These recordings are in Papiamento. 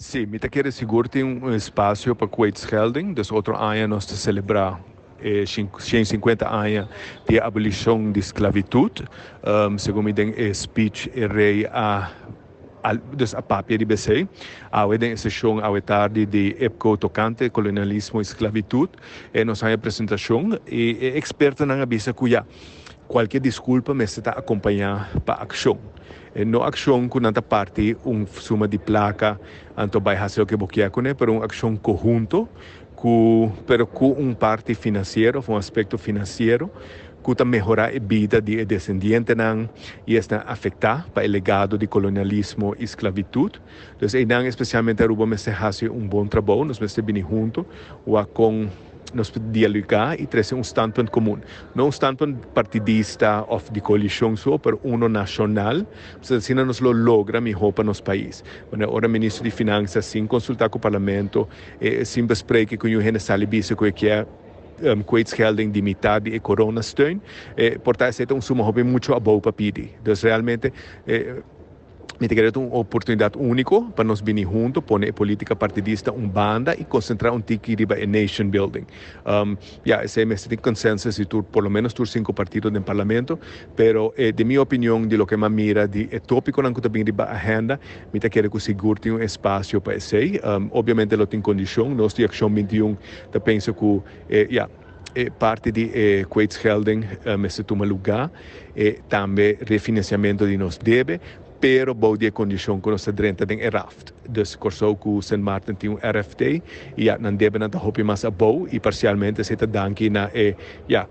Sí, mi ta kere sigur tin un espasio pa kwijtschelding, dus otro aña nos ta selebrá e 150 aña di abolishon di sklabitut. Segun mi den e speech e rei a dus a papia di esei. Awe den e seshon awe tardi di IPCO tokante kolonialismo i sklabitut, e nos haña presentashon i e ekspertonan a bisa ku ya, kualke diskulpa mester ta akompañá pa akshon. E no akshon ku nan ta parti un suma di plaka anto bai hasi loke bo kier kuné, pero un akshon kohunto ku pero ku un parti finansiero òf un aspekto finansiero ku ta mehorá e bida di e desendientenan i esnan afektá pa e legado di kolonialismo i sklabitut. Dus einan espesialmente Aruba mester hasi un bon trabou, nos mester bini hunto wak kon nos por dialogá i trese un standpunt komun. No un standpunt partidista òf di koalishon so, pero uno nashonal, pasobra asina nos lo logra mihó pa nos pais. Wanneer ora minister di Finansa sin konsultá ku parlamento, sin bespreken ku yu hende sali bisa ku e kier kwijtschelding di mitad di e coronasteun, por ta esei ta un suma hopi muchu abou pa pidi. Dus realmente mi ta kere ta un oportunidat úniko pa nos bini hunto, pone e polítika partidista un banda i konsentrá un tiki riba e nation building. Ya, esei mester tin consensus di tur, por lo menos tur sinku partido den parlamento, pero den mi opinion di loke mi a mira di e tópikonan ku ta bin riba agenda, mi ta kere ku sigur tin un espasio pa esei. Obviamente lo tin kondishon, nos di Akshon 21 ta pensa ku ya, e parti di e kwijtschelding mester tuma lugá, e tambe refinanciamento di nos debe, pero bou di e kondishon ku nos ta drenta den e raft. Dus Kòrsou ku Sint Maarten tin un RFT i ya, nan debenan ta hopi mas abou i parsialmente esei ta danki na e, ya,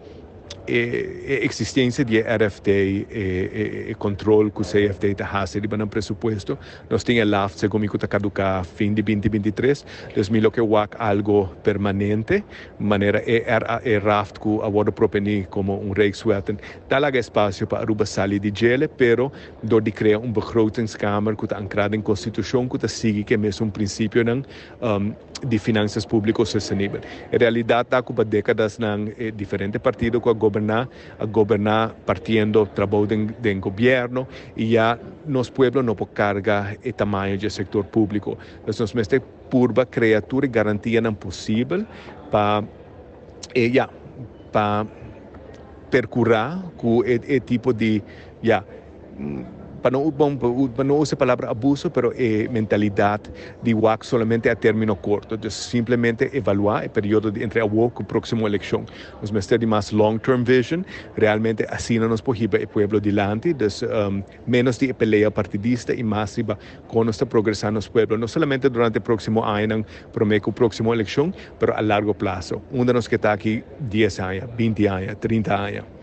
e eksistensia di e RFT, e kontrol ku CFT ta hasi riba nan presupuesto. Nos tin e laft segun mi ku ta kaduká fin di binti 23, dus mi lo ke wak algo permanente manera e e raft ku a wòrdu propení komo un Rijkswetten ta laga espasio pa Aruba sali di djele, pero dor di krea un begrotingskamer ku ta ankrá den konstitushon ku ta sigui ku e mesun prinsipionan di finansas públiko sostenibel. E realidat ta ku pa dékadasnan e diferente partido ku a goberná, a goberná partiendo trabou den den gobièrnu i ya nos pueblo no por karga e tamaño dje sektor públiko. Dus nos mester purba krea tur e garantianan posibel pa e ya pa perkurá ku e e tipo di ya pa no bon pa no usa e palabra abuso pero e mentalidad di wak solamente a termino corto dus simplemente evalua e periodo di entre awo cu proximo eleccion. Nos mester di mas long term vision, realmente asina nos por hiba e pueblo dilanti dus menos di e pelea partidista y mas riba con nos ta progresa nos pueblo no solamente durante e proximo añanan prome cu proximo eleccion pero a largo plazo unda nos ke ta aki 10 aña, 20 aña, 30 aña.